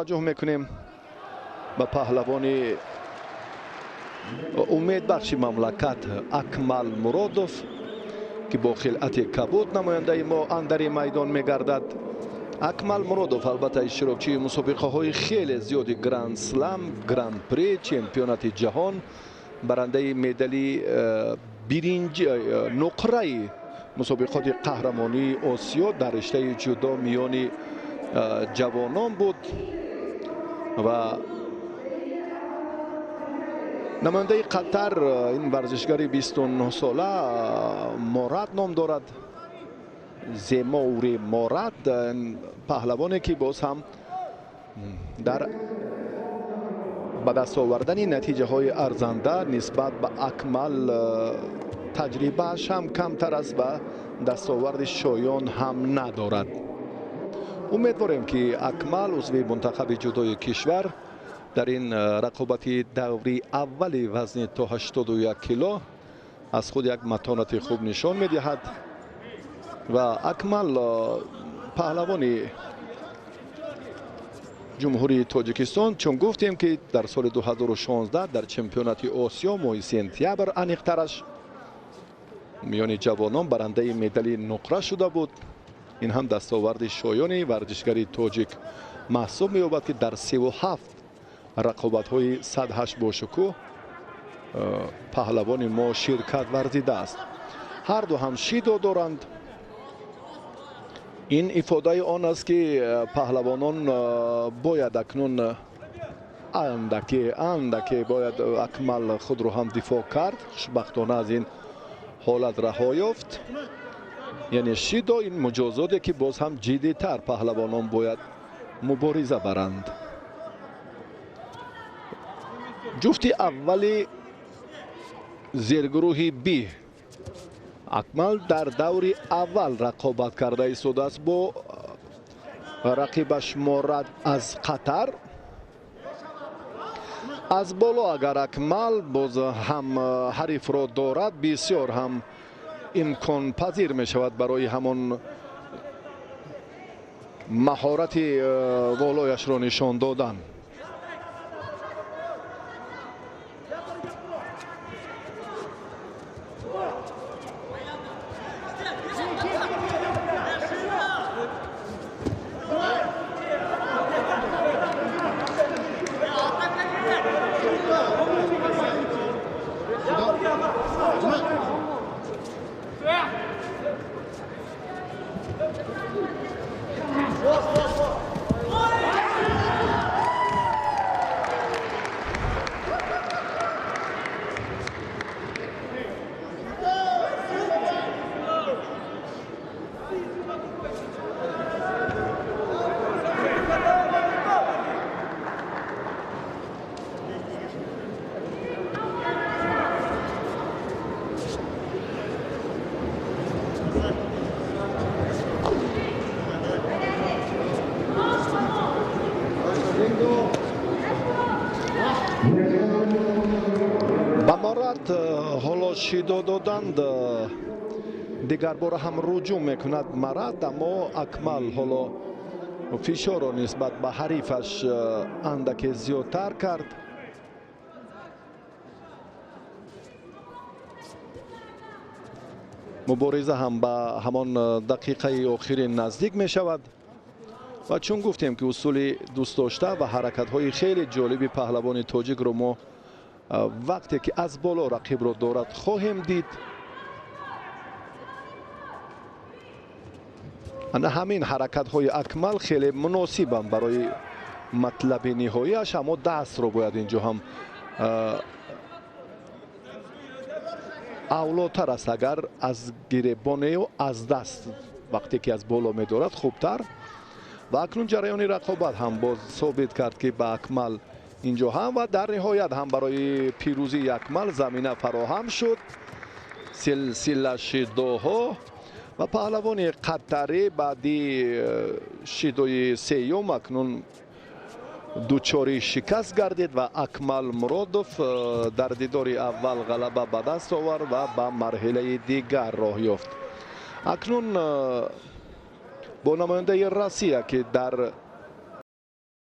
Таваҷҷӯҳ мекунем ба паҳлавони умедбахши мамлакат Акмал Муродов, ки бо хилъати кабуд намояндаи мо андари майдон мегардад. Акмал Муродов албатта иштирокчии мусобиқаҳои хеле зиёди Гранд Слам, Гран-при, чемпионати ҷаҳон, барандаи медали биринҷ нуқраи мусобиқоти қаҳрамонии Осиё дар риштаи ҷудо миёни ҷавонон буд ва намояндаи Қатар ин варзишгари 29 сола Морад ном дорад, Земоври Морад, паҳлавоне ки боз ҳам дар ба даст овардани натиҷаҳои арзанда нисбат ба Акмал таҷрибааш ҳам камтар аст ва дастоварди шоён ҳам надорад. Умедворем, ки Акмал, узви мунтахаби ҷудои кишвар, дар ин рақобати даври аввали вазни то 81 кило аз худ як матонати хуб нишон медиҳад. Ва Акмал, паҳлавони Ҷумҳурии Тоҷикистон, чун гуфтем, ки дар соли 2016 дар чемпионати Осиё, моҳи сентябр аниқтараш, миёни ҷавонон барандаи медали нуқра шуда буд. Ин ҳам дастоварди шоёни варзишгари тоҷик маҳсуб меёбад, ки дар 37 рақобатҳои садҳаш бошукӯҳ паҳлавони мо ширкат варзидааст. Ҳарду ҳам шидо доранд. Ин ифодаи он аст, ки паҳлавонон бояд акнун андаке андаке бояд Акмал худро ҳам дифоъ кард. Хушбахтона, аз ин ҳолат раҳо ёфт. Яъне шидо ин муҷозоте, ки боз ҳам ҷиддитар паҳлавонон бояд мубориза баранд. Ҷуфти аввали зергурӯҳи Б. Акмал дар даври аввал рақобат карда истодааст бо рақибаш Морад аз Қатар. Аз боло агар Акмал боз ҳам ҳарифро дорад, бисёр ҳам имконпазир мешавад барои ҳамон маҳорати волояшро нишон додан. Ба Морад ҳоло шидо доданд. Дигарбора ҳам руҷӯъ мекунад Марад, аммо Акмал ҳоло фишорро нисбат ба ҳарифаш андаке зиёдтар кард. Мубориза ҳам ба ҳамон дақиқаи охирин наздик мешавад ва чун гуфтем, ки усули дӯстдошта ва ҳаракатҳои хеле ҷолиби паҳлавони тоҷикро мо вақте ки аз боло рақибро дорад хоҳем дид. Ана ҳамин ҳаракатҳои Акмал хеле муносибанд барои матлаби ниҳоияш, аммо дастро бояд инҷо ҳам авлотар аст, агар аз гиребонею аз даст вақте ки аз боло медорад, хубтар. Ва акнун ҷараёни рақобат ҳам боз собит кард, ки ба Акмал инҷо ҳам ва дар ниҳоят ҳам барои пирӯзии Акмал замина фароҳам шуд. Силсила шидоҳо ва паҳлавони қатарӣ баъди шидои сеюм акнун дучори шикаст гардид ва Акмал Муродов дар дидори аввал ғалаба ба даст овард ва ба марҳилаи дигар роҳ ёфт. Акнун бо намояндаи Россия, ки дар